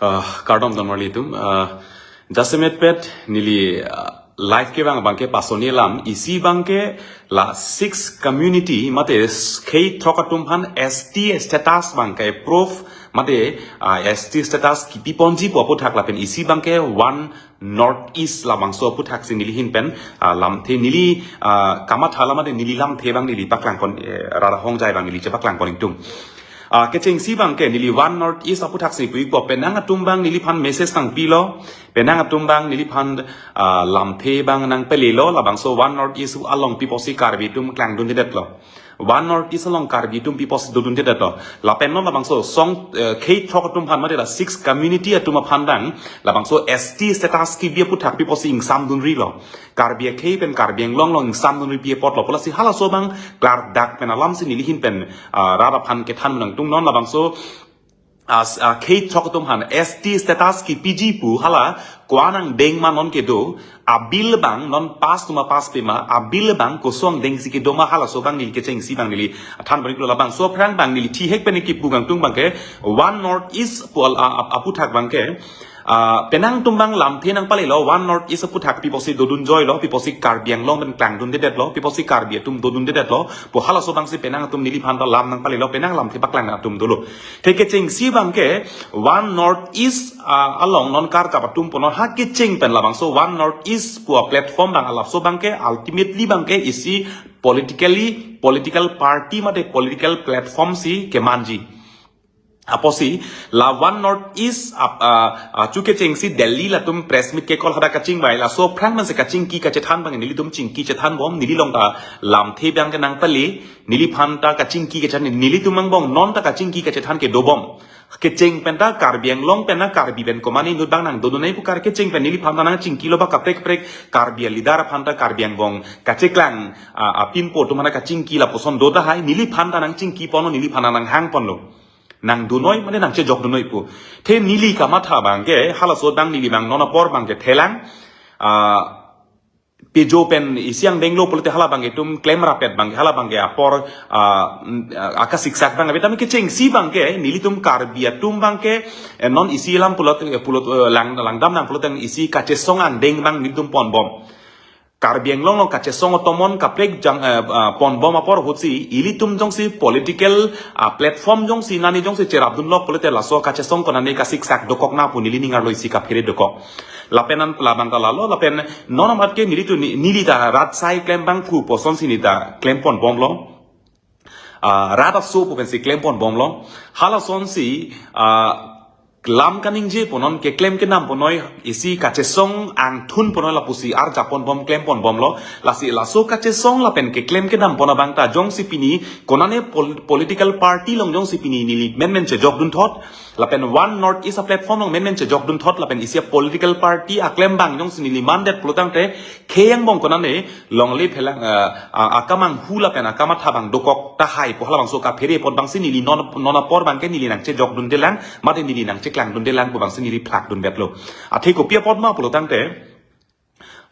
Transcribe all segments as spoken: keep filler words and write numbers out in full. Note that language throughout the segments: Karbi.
Ah, kardom don marli atum. Ah, jasemet pet neli, ah, live kevang abangke pasoni alam isi abangke la six community mate s-, khei throk atum aphan S T status abangke proof mate, ah, S T status kipi ponji pu aputhak lapen isi abangke One North East labangso aputhak si neli ahin pen, ah, lamthe neli, ah, kamatha la mate neli lamthe abang neli paklang pon, eh, rara hongjai abang neli chepaklang pon ingtung. Ah, kechengsi abangke neli One North East aputhak si pu-ik po, penang atum abang neliphan message nangpilo, penang atum abang neliphan, ah, lamthe abang nangpalelo, labangso One North East along pi apotsi Karbi atum klangdundedetlo. One North East along Karbi atum pi apotsi dodundedetlo. Lapen non labangso song, eh, khei throk atum aphan mate la six community atum aphan abang labangso S T status kipi aputhak pi apotsi ingsamdunrilo. Karbi akhei pen Karbi Anglong along ingsamdunri pi apotlo pu lasi halaso abang klardak pen alam si neli ahin pen, ah, rat aphan kethan nangtung. Non labangso, ah, s-, ah, khei throk atum aphan S T status kipiji pu hala ko-an angdeng ma non kedo, a-bill abang non pass tu ma pass pe ma, a-bill abang koson angdeng si kedo ma, halaso abang neli kechengsi abang neli than balik lo. Labangso aphrang abang neli thihek pen kipu nangtung abangke One North East pu al-, a-, a-, aputhak abangke, ah, penang atum abang lamthe nangpalelo, One North East aputhak pi apotsi dodunjoilo, pi apotsi Karbi Anglong pen klangdundedetlo, pi apotsi Karbi atum dodundedetlo pu halaso abang si penang atum neliphan ta lam nangpalelo, penang lamthe paklang atum dolo. Te kechengsi abangke One North East, ah, along non karkap atum punon ha kecheng pen labangso One North East pu a-platform abang, a-laso abangke ultimately abangke isi politically, political party mate political platform si kemanji. Apotsi la One North East ap-, ah, ah, chu kechengsi Delhi latum press meet ke-call hadak kachingvai, laso aphrang pen si kachingki kachethan abang nelitum chingki chethanbom, neli along ta lamthe abangke nangpale, neliphan ta kachingki kachethan, nelitum angbong non ta kachingki kachethan kedobom. Kecheng pen ta Karbi Anglong pen na Karbi pen komatne inut abang nangdodun nangji pu kar kecheng pen neliphan ta nangchingkilo ba kaprek kaprek Karbi a-leader aphan ta Karbi angbong kacheklang, ah, apinpo atum aphan ta kachingki lapuson do tahai, neliphan ta nangchingki ponlo, neliphan ta nanghang ponlo. Nangdun noi mane nangchejokdun noi pu. Te neli kamatha abangke halaso abang neli abang non apor abangke thelang, ah, pejo pen isi angdenglo pulote hala abangke itum klem rapet abangke, hala abangke apor, ah, mm, ah, akasiksak abang, abi tame kechengsi abangke nelitum Karbi atum abangke, eh, non isi alam pulot, eh, pulot, eh, lang, langdam nang pulot yang isi kachesong angdeng abang nelitum ponbom. Karbi Anglong along kachesong otomon kaprek jang, eh, ah, ponbom apor ahutsi ilitum jongsi political, ah, platform jongsi nani jongsi cherapdunlo pulote laso kachesong konane kasiksak dokok na pu neli ning arlo isi kaphere dokok. Lapen an labang ta lalo, lapen non amat ke nelitum ni-, neli ta rat asai klem abang phu puson si neli ta klem ponbomlo. Ah, rat aso pu pensi klem ponbomlo. Halason si, ah, lam kaningje punon, keklem kedam punoi, isi kachesong angthun punoi lapusi arjap ponbom, klem ponbomlo. Lasi laso kachesong lapen keklem kedam pon abang ta jongsi pini konane pol-, political party along jongsi pini neli menmen chejokdun thot, lapen One North East a-platform along menmen chejokdun thot, lapen isi a-political party aklem abang jongsi neli mandet pulotangte khei angbong konane longle phelang, eh, a-, akamanghu lapen akamatha abang dokok tahai pu halabangso kaphere apot abangsi neli non, non apor abangke neli nangchejokdundelang, mate neli nangcheklangdundelang pu abangsi neli phlakdunbetlo. Athe kopi apot ma pulotangte,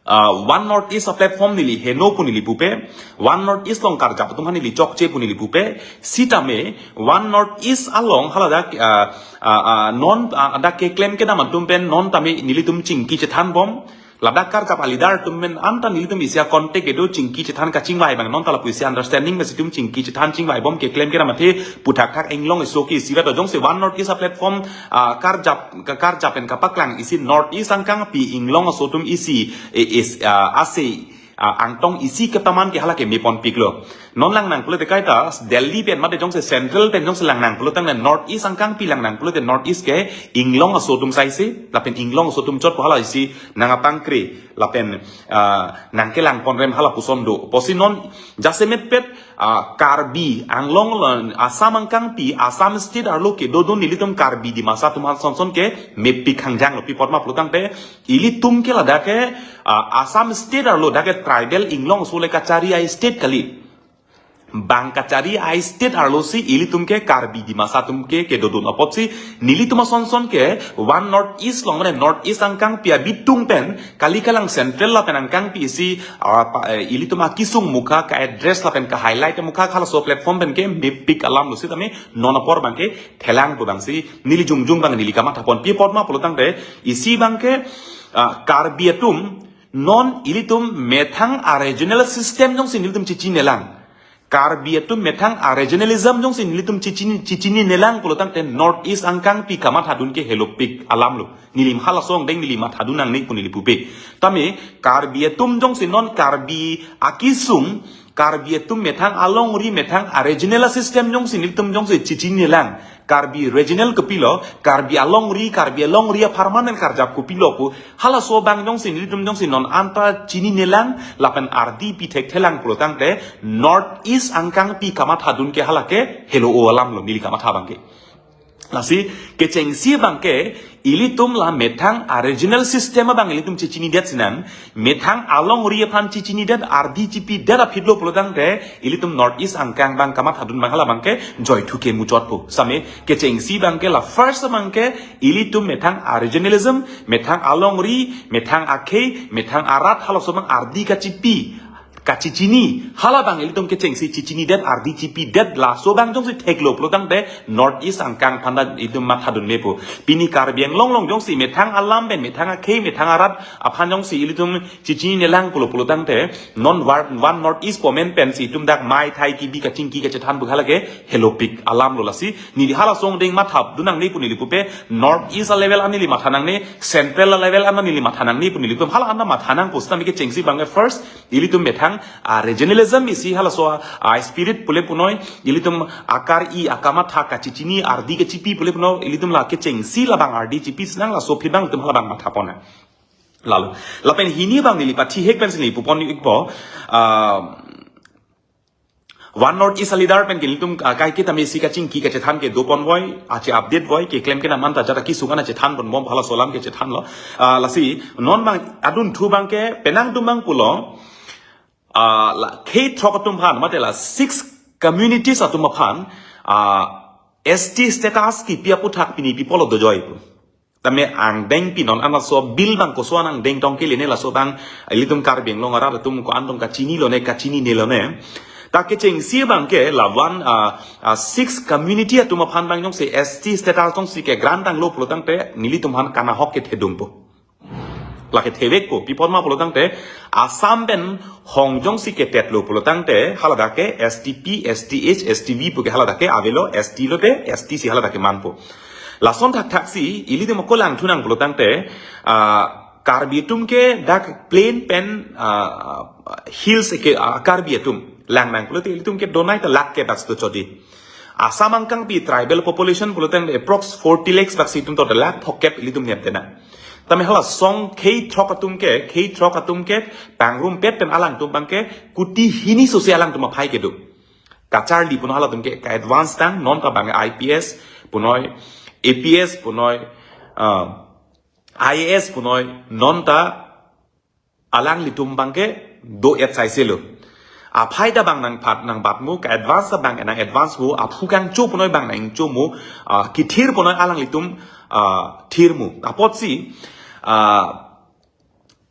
ah, One North East a-platform neli heno pu neli pupe, One North East along karjap atum aphan neli chokche pu neli pupe, sitame One North East along haladak, ah, ah, ah, non, ah, dak keklem kedam atum pen non tame nelitum chingki chethanbom, ladak karjap a-leader atum pen anta nelitum isi a-contact kedo, chingki chethan kachingvai abang non ta lapu isi understanding pensi itum chingki chethan chingvaibom, keklem kedam athe puthakthak inglong eso ke isivet jongsi One North East a-platform, ah, karjap, ka-, karjap pen kapaklang isi North East angkang pi inglong aso atum isi, eh, is, ah, ase, ah, angtong isi ketaman ke hala ke meponpiklo. Non langnang pulote kaita Delhi pen mate jongsi central pen jongsi langnang pulotangte North East angkang pi langnang pulote North East ke inglong aso atum saisi, lapen inglong aso atum chot pu hala isi nangpangkre, lapen, ah, nangkelang ponrem halapuson do. Pusi non jasemet pet, ah, Karbi Anglong along Assam angkang pi Assam state arlo kedodun nelitum Karbi Dimasa atum aphan sonson ke mepik hangjanglo, pi apot ma pulotangte ilitum ke ladak ke, ah, Assam state arlo dak ke tribal inglong aso le kachari a-state kali. bang kachari a-state arlo si ilitum ke Karbi Dimasa atum ke kedodun apotsi nelitum asonson ke one North East along mane North East angkangpi abitung pen kali kalang central lapen angkangpi isi, ah, pa- eh, ilitum akisung mukha ka-address lapen ka-highlight mukha halaso platform pen ke mepik alamlo sitame non apor abang ke thelang pu abangsi neli jongjong abang neli kamathapon. Pi apot ma pulotangte isi abang ke, ah, Karbi atum non ilitum methang a-regional system jongsi nelitum chechininelang. Karbi atum methang a-regionalism jongsi nelitum chechini, chechininelang pulotangte North East angkangpi kamathadun ke helopik alamlo. Neli halaso angdeng neli mathadun nangne pu neli pupe. Tame Karbi atum jongsi non Karbi akisung, Karbi atum methang alongri methang a-regional system jongsi nelitum jongsi chechininelang. Karbi regional kopilo, Karbi alongri, Karbi alongri a-permanent karjap kopilo pu halaso abang jongsi nelitum jongsi non anta chininelang lapen ardi pi thekthelang pulotangte North East angkangpi kamathadun ke hala ke helo-o alamlo neli kamatha abang ke. Lasi kechengsi abang ke ilitum la methang a-regional system abang ilitum chechinidet sinang, methang alongri aphan chechinidet ardi chipidet aphitlo pulotangte ilitum North East angkang abang kamathadun abang hala abang ke joithu kemuchotpo. Same kechengsi abang ke la first abang ke ilitum methang a-regionalism, methang alongri, methang akhei, methang arat halaso abang ardi kachipi, kachechini, hala abang ilitum kechengsi chechinidet ardi chipidet laso abang jongsi theklo pulotangte North East angkang aphanta ilitum mathadun mepo. Pini Karbi Anglong along jongsi methang alam pen, methang akhei, methang arat aphan jongsi ilitum chechininelang pulo pulotangte non war- one North East pu amen pensi itum dak mai thai kibi kachingki kachethan pu hala ke helopik alamlo lasi neli halaso angdeng mathadun nangne pu neli pupe. North East a-level an neli matha nangne, central a-level an neli matha nangne pu nelitum hala anta matha nangpo sitame kechengsi abang ke first ilitum methang a-regionalism isi halaso a-spirit pule punoi, ilitum akar-i akamatha kachechini ardi kachipi pule punoi, ilitum la kechengsi labang ardi chipi sinang laso aphit abang itum hala abang mathapon. Lalo, lapen hini abang neli pathihek pensi neli pupon ikpo, ah, one North East a-leader pen ke nelitum, ah, kaiketa mesi kachingki kachethan ke doponvoi, ache update voi, keklem ke namanta jata kisung an chethanponbom halaso alam ke chethanlo. Ah, lasi, non abang adunthu abang ke penang atum abang pulo, ah, la khei throk atum aphan, mate la six communities atum aphan, ah, S T status kipi aputhak pini pi pulo dojoi pu. Tame angdeng pi non an laso bill abang koson angdeng tong kele ne laso abang ilitum Karbi Anglong arat atum ko-an tong kachinilone kachininelone. Ta kechengsi abang ke la one, ah, ah, six community atum aphan abang jongsi S T status jongsi ke-grant tanglo pulotangte nelitum aphan kanahok kethedungpo. Lake thevekpo, pi apot ma pulotangte Assam pen hong jongsi ketetlo pulotangte haladak ke S T P, S T H, S T V pu ke haladak ke avelo, S T lote S T si haladak ke manpo. Lason thakthak si ilitum ako langthu nang pulotangte, ah, Karbi atum ke dak plain pen, ah, hills ke, ah, Karbi atum lang nang pulote ilitum ke donai ta lakh ke dak sto chodi. Assam angkangpi tribal population pulotangte approx forty lakhs bak si itum to dak lakh phokep ilitum niam tena. Tame hala song khei throk atum ke, khei throk atum ke pangrumpet pen alangtum abang ke kuti hini sose alangtum aphai kedo. Kacharli punoi halatum ke ka-advance tang, non ta abang I P S punoi, A P S punoi, ah, I A S punoi, non ta alanglitum abang ke do-et saiselo. Aphai ta abang nangphat nangbatmu, ka-advance ta abang nang-advance mu, aphu kangcho punoi abang nangcho mu, ah, kithir punoi alanglitum, ah, thir mu. Apotsi, ah,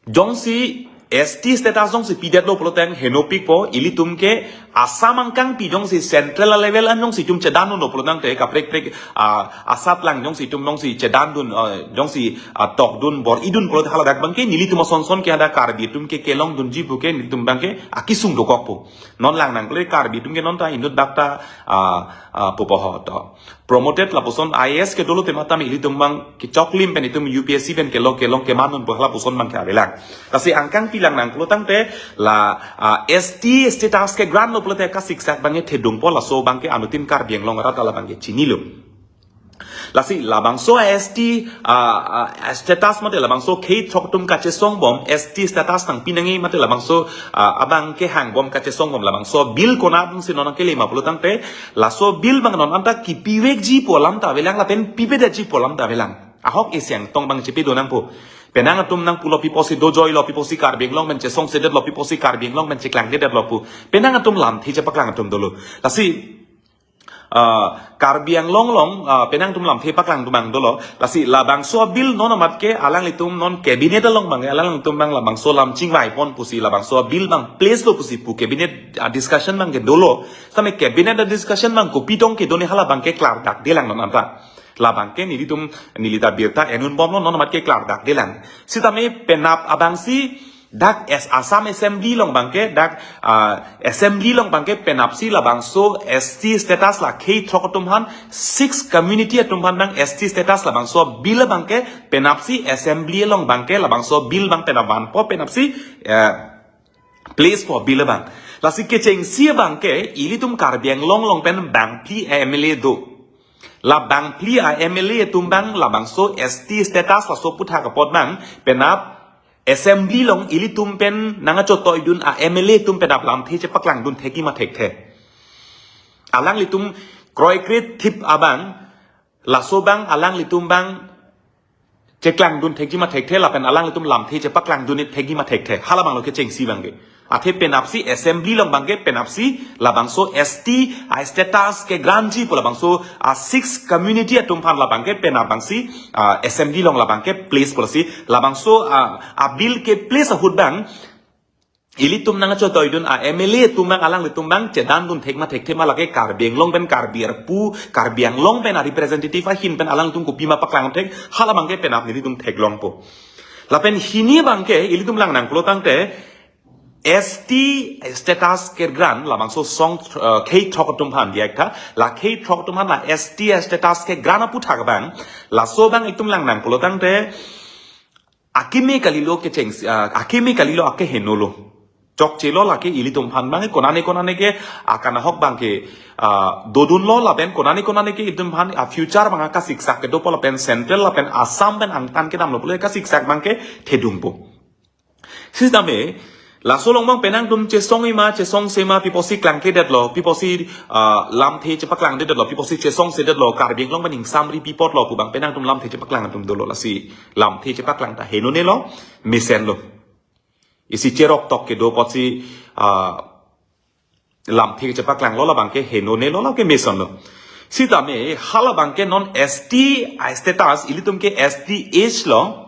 jongsi S T status jongsi pidetlo pulotang henopikpo, ilitum ke Assam angkangpi jongsi central level an jongsi itum chedandunlo pulotangte kaprek prek, ah, asatlang jongsi itum jongsi chedandun, ah, jongsi, ah, tokdun bor-idun pulote haladak abang ke nelitum asonson ke hadak Karbi atum ke kelongdunji pu ke nelitum abang ke akisung dokokpo. Non lang nang pule Karbi atum ke non ta inut dak ta, ah, ah, pupo ho to. Promoted lapuson I A S kedolo tema tame ilitum abang kechoklim pen itum U P S C pen kelong kelong kemanun pu halapuson abang ke avelang. Lasi angkangpi lang nang pulotangte la, ah, S T status ke-grant lo pulote kasiksak abang ke thedungpo laso abang ke anuttin Karbi Anglong arat ala abang ke chinilo. Lasi labangso S T, ah, ah, status mate labangso khei throk atum kachesongbom, S T status nangpi nangji mate labangso, ah, abang kehangbom kachesongbom labangso bill konat si non nangkele ma pulotangte, laso bill abang non anta kipivekji pu alam ta avelang lapen pivedetji pu alam ta avelang. Ahok isi angtong abang chepi do nangpo. Penang atum nangpulo pi apotsi dojoilo, pi apotsi Karbi Anglong pen chesongsedetlo, pi apotsi Karbi Anglong pen cheklangdedetlo pu. Penang atum lamthe chepaklang atum dolo. Lasi ah, Karbi Anglong along, ah, penang atum lamthe paklang atum abang dolo. Lasi labangso a-bill non amat ke alanglitum non cabinet along abang, alanglitum abang labangso lam chingvaipon pusi labangso a-bill abang place lo pusi pu cabinet, ah, discussion abang ke dolo. Sitame cabinet a-discussion abang kopi tong kedo ne hala abang ke klardakdelang non anta. Labang ke nelitum neli ta birta enun bomlo, non amat ke klardakdelang. Sitame penap abangsi dak es Assam Assembly along abang ke, dak, ah, Assembly along abang ke penapsi labangso S T status la khei throk atum aphan, six community atum aphan abang S T status labangso bill abang ke penapsi Assembly along abang ke labangso bill abang penap vanpo, penapsi, eh, place po bill abang. Lasi kechengsi abang ke ilitum Karbi Anglong along pen bangphli M L A do. La bangphli a M L A atum abang labangso S T status laso aputhak apot abang penap Assembly along ilitum pen nangkachotoidun a M L A atum penap lamthe chepaklangdun thekji ma thekthe. Alanglitum kroikre thip abang, laso abang alanglitum abang cheklangdun thekji ma thekthe lapen alanglitum lamthe chepaklangdun thekji ma thekthe. Hala abang lo kechengsi abang ke. Athe penapsi Assembly along abang ke penapsi labangso S T a-status ke grantji pu labangso a-six community atum aphan labang ke penap abangsi, ah, Assembly along labang ke place pu lasi labangso, ah, a-bill ke place ahut abang ilitum nangkachotoidun a M L A atum abang alanglitum abang chedandun thek ma thekthe ma lake Karbi Anglong pen Karbi arpu, Karbi Anglong pen a-representative ahin pen alangtum kopi ma paklang thek, hala abang ke penap nelitum theklongpo. Lapen hini abang ke ilitum lang nangpulo tangte S T status ke grant labangso song, eh, khei throk atum aphan diya ik tha, la khei throk atum aphan la S T status ke grant aputhak abang, laso abang itum lang nangpulo tangte akimi kalilo kecheng, ah, akimi kalilo ake henolo. Chokchelo lake ilitum aphan abang konane konane ke akan ahok abang ke, ah, dodunlo lapen konane konane ke itum aphan a-future abang kasiksak kedopo lapen Central lapen Assam pen angtan kedamlo pulo kasiksak abang ke thedungpo. Sitame laso along abang penang atum chesongji ma, chesongse ma, pi apotsi klangkedetlo, pi apotsi, ah, lamthe chepaklangdedetlo, pi apotsi chesongsedetlo, Karbi Anglong pen ingsamri pi apotlo pu abang penang atum lamthe chepaklang atum dolo, lasi lamthe chepaklang ta henonelo, mesenlo. Isi cherok tok kedo apotsi, ah, lamthe chepaklanglo, la abang ke henonelo, la ke mesonlo. Sitame hala abang ke non S T a-status, ilitum ke S T H lo,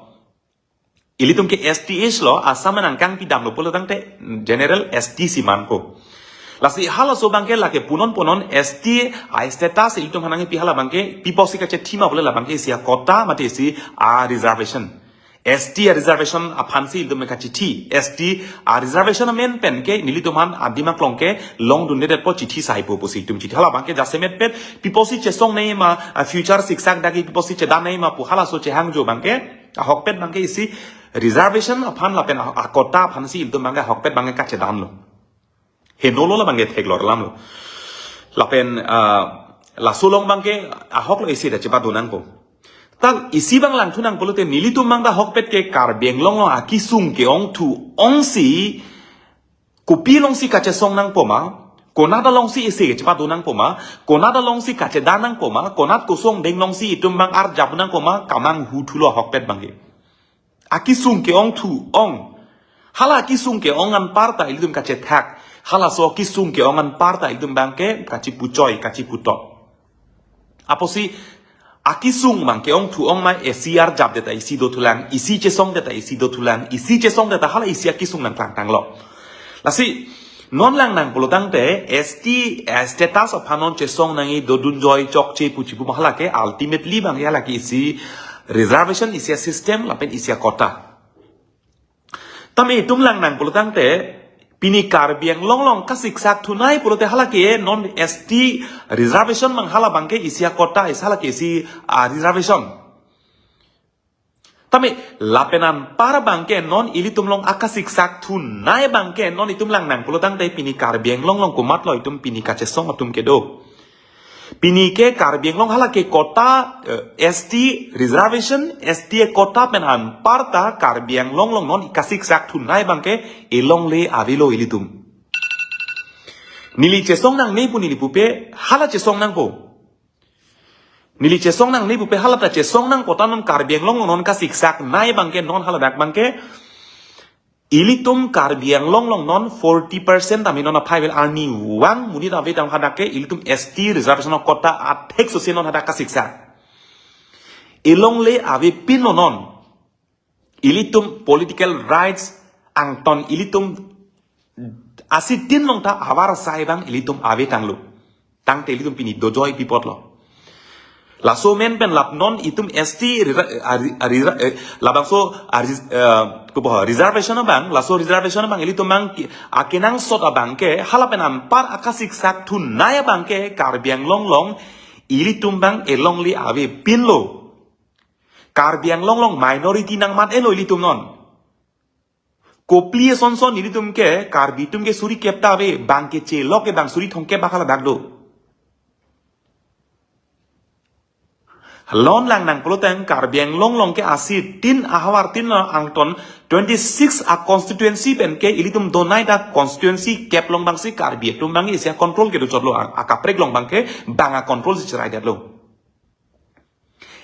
ilitum ke S T H lo, Assam nangkangpi damlo pulo tangte general S T si manpo. Lasi halaso abang ke lake punon punon S T a-status ilitum aphan nangpi, hala abang ke pi apotsi kachethi ma pulo la abang ke isi a-quota mate isi a-reservation. S T a-reservation aphansi ilitum kachethi. S T a-reservation amen pen ke nelitum aphan adim aklong ke longdundedetpo, chethi saipo pusi itum chethi. Hala abang ke jasemet pet pi apotsi chesongnangji ma, a-future siksak dagi pi apotsi chedannangji ma pu halaso chehangjo abang ke, ahokpet abang ke isi reservation aphan lapen a, a-quota aphansi ilitum abang ke ahokpet abang ke kachedanlo. Henolo, la abang ke theklor alamlo. Lapen, ah, laso along abang ke ahok lo isi ta chepadonangpo. Tang isi abang langthunang pulote nelitum abang ta ahokpet ke Karbi Anglong along akesung ke-ongthu-ongsi kopi alongsi kachesong nangpo ma, konat alongsi isi chepadonangpo ma, konat alongsi kachedan nangpo ma, konat kosong deng alongsi itum abang arjap nangpo ma, kamanghu thulo ahokpet abang ke. Akesung ke-ongthu-ong. Hala akesung ke-ong anparta ilitum kachethak. Halaso akesung ke-ong anparta ilitum abang ke kachipuchoi, kachiputok. Apotsi akesung abang ke-ongthu-ong ma isi arjapde ta isi dothulang, isi chesongde ta isi dothulang, isi chesongde ta hala isi akesung nangklangtanglo. Lasi non lang nangpulo tangte S T, eh, status aphan non chesongnangji dodunjoi chokche puchi pu ma hala ke ultimately abang ke hala ke isi reservation, isi a-system lapen isi a-quota. Tame itum lang nangpulo tangte pini Karbi Anglong along kasiksak thunai pulote hala ke non S T reservation abang, hala abang ke isi a-quota, isi hala ke isi a-reservation. Tame lapen anpar abang ke non ilitum along akasiksak thunai abang ke non itum lang nangpulo tangte pini Karbi Anglong along komatlo itum pini kachesong atum kedo. Pini ke Karbi Anglong hala ke quota, eh, S T reservation, S T quota pen anparta Karbi Anglong along non kasiksak thunai abang ke elongle avelo ilitum. Neli chesongnangne pu neli pupe, hala chesong nangpo. Neli chesong nangne pupe, hala ta chesong nangpo ta non Karbi Anglong along non kasiksak nai abangke, non haladak abangke ilitum Karbi Anglong along non forty percent tame non aphai vel arnivang monit ave tang hadak ke ilitum S T reservation a-quota athek sose non hadak kasiksak. Elongle avepinlo non. Ilitum political rights angton ilitum asitin along ta avarsai abang ilitum ave tanglo. Tangte ilitum pini dojoi pi apotlo. Laso amen pen lap non itum S T rira-, ari-, arira-, eh, labangso ari-, eh, kopo, reservation abang, laso reservation abang ilitum abang ki-, akenangsot abangke, hala pen anpar akasiksak thunai abangke Karbi Anglong along ilitum abang elongle avepinlo. Karbi Anglong along minority nangman-etlo ilitum non. Kopli asonson ilitum ke, Karbi atum ke suri kep ta ave, bang kechelok ke bang suri thomkep bak haladak do. Lon lang nang pulo tang Karbi Anglong along ke asitin ahavar tin angton twenty-six a-constituency pen ke ilitum donai ta constituency kep along abangsi Karbi atum abang isi a-control kedo chotlo, a-, akaprek along abangke bang a-control si cherai detlo.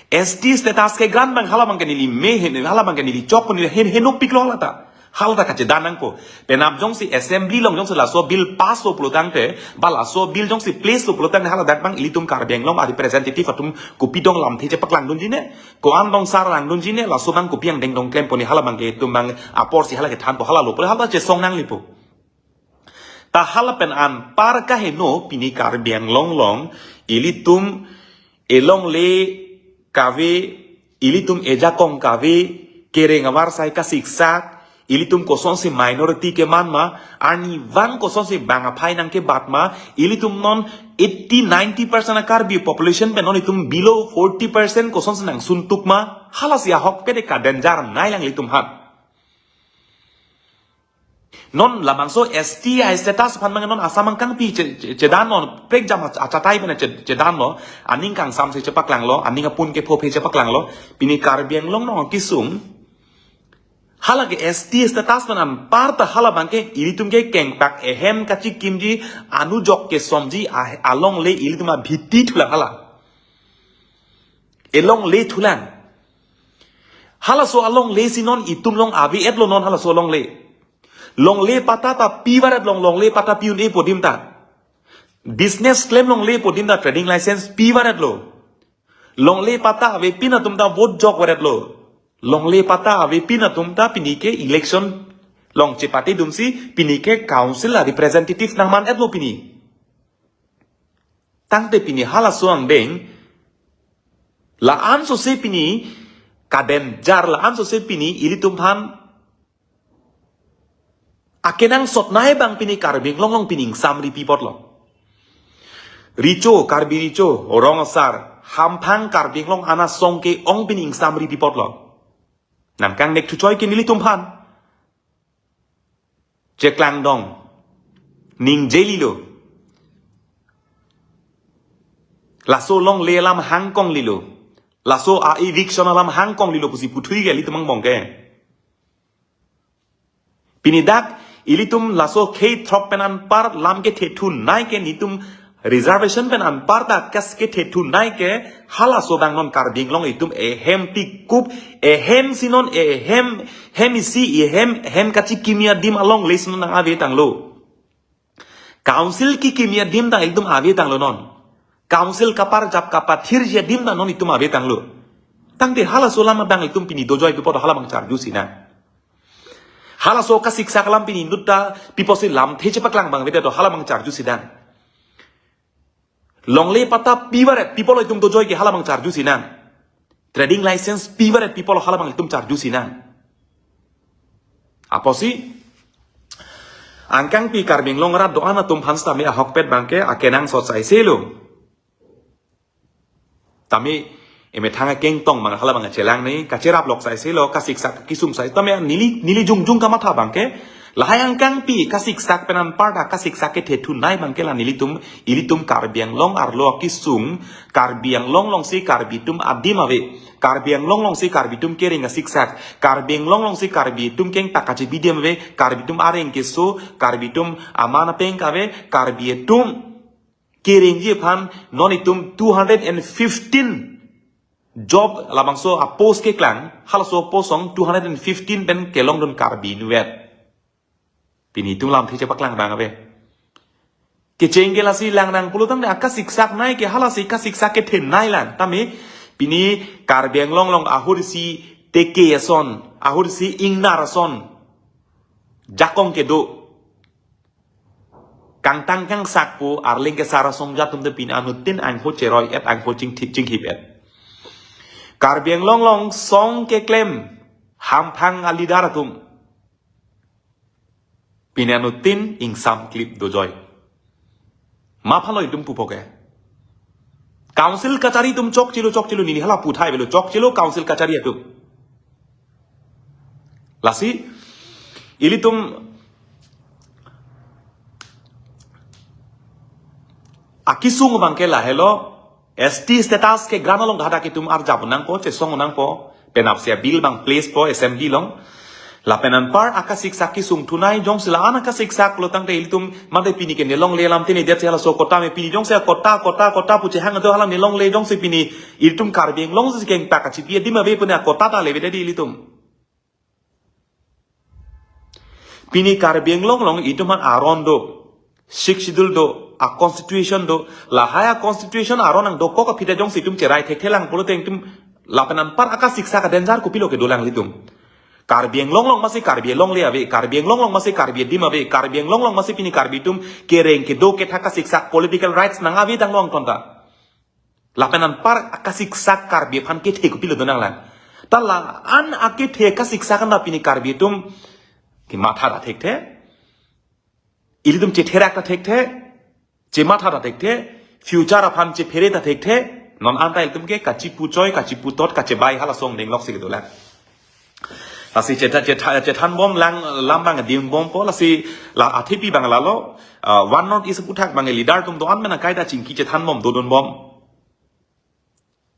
S T status kegrant abang hala abangke neli me hen, hala abangke neli chok, neli hen, henopiklo hala ta. Hala ta kachedan nangpo. Penap jongsi assembly along jongsi laso bill passlo pulo tangte, ba laso bill jongsi placelo pulo tangte haladak abang ilitum Karbi Anglong a-representative atum kopi dong lamthe chepaklangdunji ne, ko-an dong sar langdunji ne, laso abang kopi angdeng dong klempo ne, hala abangke itum abang apor si hala kethanpo, halalo pulo hala ta chesong nanglipo. Ta hala pen anpar kaheno pini Karbi Anglong along ilitum elongle kave, ilitum ejakong kave, kereng avarsai kasiksak, ilitum kosonsi minority keman ma, arnivang kosonsi bang aphai nangkebat ma, ilitum non eighty, ninety percent a-Karbi population pen non itum below forty percent kosonsi nangsuntuk ma, halasi ahokpet ke ka-danger nai lang ilitum aphan. Non labangso S T a-status aphan abang non Assam angkangpi che, che, chedanlo, prekjam a, achatai pen che, chedanlo, aning kangsam si chepaklanglo, aning apun kepho aphi chepaklanglo, pini Karbi Anglong along kesung. Hala ke S T status pen anpar ta hala abangke ilitum ke kengpak ehem kachikimji, anujok kesomji, a, alongle ilitum abhiti thulang hala. Elongle thulang. Halaso alongle si non itum along ave-etlo non halaso alongle. Longle patta ta pivaret long, longle patta pi-un-epo adim ta. Business klem longle-po adim ta trading license pivaretlo. Longle patta avepin atum ta vote jokvaretlo. Longle patta avepin atum ta pini ke election along chepatedunsi pini ke council a-representative nangman-etlo pini. Tangte pini halaso angdeng, la-an sose pini ka-danger, la-an sose pini ilitum aphan akenangsot nai abang pini Karbi Anglong along pini ingsamri pi apotlo. Recho, Karbi Recho, rong asar, hamphang Karbi Anglong ana song ke-ong pini ingsamri pi apotlo. Nangkangnek thuchoi ke nelitum aphan. Cheklangdong. Ningje lilo. Laso longle alam hangkong lilo. Laso a-eviction alam hangkong lilo pusi puthui ke ilitum angbong ke. Pini dak, ilitum laso khei throk pen anpar lam kethe thunei ke nelitum reservation pen anpar ta kas kethe thunei ke halaso abang non Karbi Anglong itum ehem tikup, ehem si non, ehem, hem isi, ehem, hem kachikimi adim alongle si non nang-ave tanglo. Council kikimi adim ta ilitum ave tanglo non. Council kaparjap kapathirji adim ta non itum ave tanglo. Tangte halaso alam abang itum pini dojoi pi apot hala abang charjusi nang. Halaso kasiksak alam pini inut ta pi apotsi lamthe chepaklang abang avedet hala abang charjusi nang. Longle patta pivaret pi apotlo itum dojoi ke hala abang charjusi nang. Trading license pivaret pi apotlo hala abang itum charjusi nang. Apotsi angkangpi Karbi Anglong arat do-an atum aphan sitame ahokpet abang ke akenangsot saiselo. Tame emethang akengtong abang hala abang chelangne, kacheraplok saiselo, kasiksak kisum sai. Tame neli, neli jongjong kamatha abang ke, lahai angkangpi kasiksak pen anpar ta kasiksak kethe thunei abang ke la nelitum, ilitum Karbi Anglong arlo akesung, Karbi Anglong alongsi Karbi atum adim ave, Karbi Anglong alongsi Karbi atum kereng asiksak, Karbi Anglong alongsi Karbi atum kengpak kachebi adim ave, Karbi atum areng keso, Karbi atum aman apeng kave, Karbi atum kerengji aphan non itum two hundred and fifteen job labangso a-post keklang, halaso post along two hundred and fifteen pen kelongdun Karbi inutvet. Pini itum lamthe chepaklang abang ave. Kecheng ke lasi lang nang pulo tangte akasiksak nai ke halasi kasiksak kethenei lang. Tame pini Karbi Anglong along ahut isi teke ason, ahut isi ingnar ason, jakong kedo, kangtang kangsak pu arleng kesar asong atum te pini anuttin angho cheroi-et, angho chingthi chinghip-et. Karbi Anglong along song keklem hamphang a-leader atum pini anuttin ingsamklip dojoi. Ma phalo itum pupo ke? Council kachari atum chokchelo chokchelo, neli hala puthai avelo, chokchelo council kachari atum. Lasi ilitum akisung abang ke lahelo, S T status kegran along hadak itum arjap nangpo, chesong nangpo, penapsi a-bill abang place po assembly along. Lapen anpar akasiksak kisung thunei, jongsi la-an akasiksak lo tangte ilitum mate pini ke nelongle alam tene dia halaso kota me pini jongsi kota, kota, kota pu chehang do hala nelongle jongsi pini ilitum Karbi Anglong si kengpak kachipi adim ave pu ne kota ta leve dei ilitum. Pini Karbi Anglong along itum aphan aron do, Sixth Schedule do, a-constitution do, lahai a-constitution aron nangdokok aphi ta jongsi itum cherai thekthe lang pulote itum lapen anpar akasiksak a-danger kopilo kedolang ilitum. Karbi Anglong along masi Karbi alongle ave, Karbi Anglong along masi Karbi adim ave, Karbi Anglong along masi pini Karbi atum kereng kedo kethak kasiksak political rights nang ave tanglo angton ta. Lapen anpar akasiksak Karbi aphan kethe kopilo donang lang. Ta la-an akethe kasiksak an ta pini Karbi atum kematha ta thekthe, ilitum chetherak ta thekthe, chematha ta thekthe, future aphan chephere ta thekthe, non anta ilitum ke kachipu choi, kachipu tot, kachebai halaso angdeng lok si kedolang. Lasi chetha, chetha, chethan bom lang lam abang adim bompo, lasi la athepi abang lalo, ah, One North East aputhak abang leader atum do-an mena kaita chingki chethan bom dodun bom.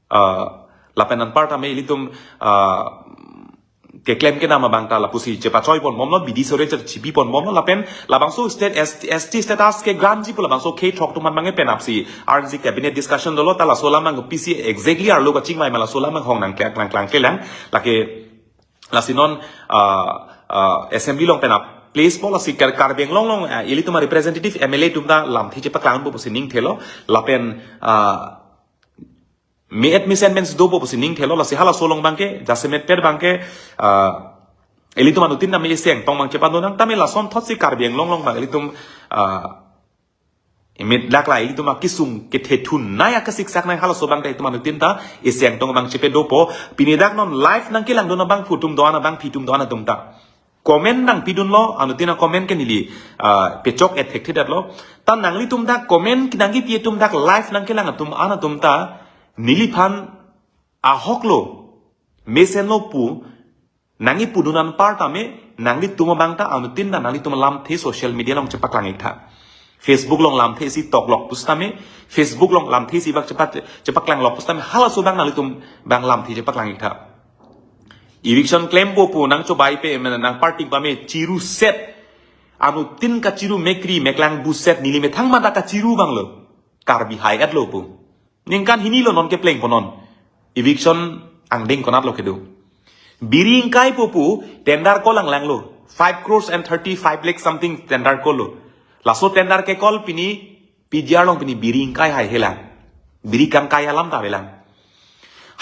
Ah, lapen anpar tame ilitum, ah, keklem kedam abang ta lapusi chepachoi pon bomlo, bidi sore chechipi pon bomlo, lapen labangso state S T, S T status kegranji pu labangso kethok atum aphan abang ke penapsi arnisi cabinet discussion dolo, ta laso alam abang pisi exactly arlo kachingvai ma laso alam abang hong nangklang klang klang kelang, lake lasi non, ah, ah, assembly along penap place po lasi Kar-, Karbi Anglong along, ah, ilitum a-representative M L A atum ta lamthe chepaklang bompo pusi ningthelo, lapen, ah, me-et me-sentiments dopo pusi ningthelo, lasi halaso along abang ke, jasemet per abang ke, ah, ilitum anuttin tame isi angtong abang chepadonang, tame lasonthotsi Karbi Anglong along abang ilitum, ah, imit laklai ilitum akisung kethe thunei akasiksak nai halaso abang ta itum anuttin ta isi angtong abang chepedopo, pini dak non live nangkelangdun abangphu atum do-an abangpi atum do-an atum ta comment nangpidunlo, anuttin a-comment ke neli, ah, pechok-et thekthedetlo. Ta nanglitum dak comment nangkipi atum dak live nangkelang atum an atum ta neliphan ahoklo, mesenlo pu nangkipudun anpar tame nanglitum abang ta anuttin ta nanglitum lamthe social media along chepaklang-ik tha. Facebook along lamthe isi toklok pusitame, Facebook along lamthe isi bak chepak, chepaklanglok pusitame halaso abang nanglitum abang lamthe chepaklang-ik tha. Eviction klempo pu nangchobaipe, mena nangpartik pame chiruset. Anuttin kachiru mekri meklang buset neli methang mata kachiru abanglo. Karbi hai-etlo pu. Ningkan hini lo non kepleng ponon. Eviction angdeng konatlo kedo. Biri ingkaipo pu tender call langlanglo. Five crores and thirty-five lakh something tender call lo. Laso tender ke-call pini P G R along pini biri ingkai hai helang. Biri kangkai alam ta avelang.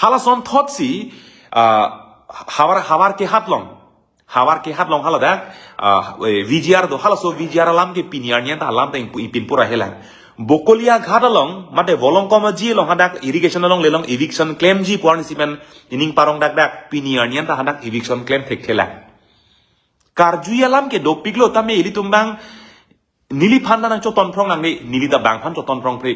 Halasonthotsi, ah, havar, havar kehat along. Havar kehat along haladak, ah, eh, V G R do, halaso V G R alam ke pini arni an ta alam ta ingpu-, ingpinpura helang. Bokolia Ghat along, mate Volongkom Aji along hadak irrigation along lelong eviction klemji pu arnisi pen ining parong dakdak, pini arni an ta hadak eviction klem thekthelang. Karjui alam ke dopiklo tame ilitum abang neliphan ta nangchotonphrong nangne, neli ta bangphan chotonphrongpre.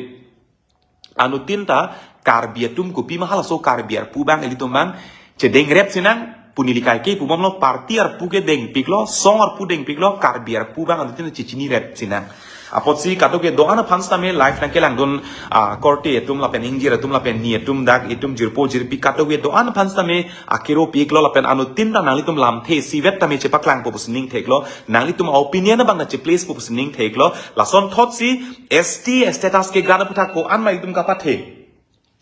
Anuttin ta Karbi atum kopima halaso Karbi arpu abang ilitum abang chedengrep sinang, Pu neli kaike pubomlo, party arpu ke dengpiklo, song arpu dengpiklo, Karbi arpu abang anuttin chichini ret sinang. Apotsi kadokave do-an aphan sitame live nangkelangdun, ah, korte atum lapen ingjir atum lapen ni atum dak itum jirpo jirpi kadokave do-an aphan sitame akero piklo lapen anuttin ta nanglitum lamthe isivet tame chepaklangpo pusi ning theklo, nanglitum opinion abang ta cheplacepo pusi ning theklo, lasonthotsi S T status ke grant aputhak ko-an ma itum kapathe.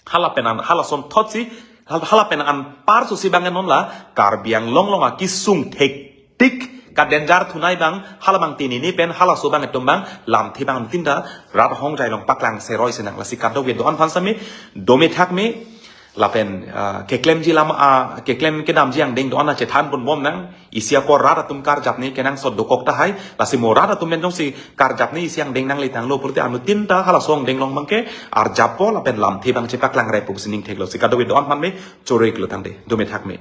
Hala pen an, hala sonthotsi, hal-, hala pen anparsosi abang non la, Karbi Anglong along akesung thektik, ka danger thunei abang, hala abang tinini pen, halaso abang itum abang, lamthe abang anuttin ta, rat ahongjai along paklang seroi sinang, lasi kadokave do-an aphan sitame, dome thakme, lapen, ah, keklemji alam, ah, keklem kedamji angdeng do-an ta chethan ponbom nang, isi ako rat atum karjapne kenangsot dokok tahai, lasi mo rat atum pen jongsi karjapne isi angdeng nangle tanglo pulote anuttin ta halaso angdeng along abangke arjappo lapen lamthe abang chepaklangrepo pusi ning theklo, si kadokave do-an aphan me choriklo tangte, dome thakme.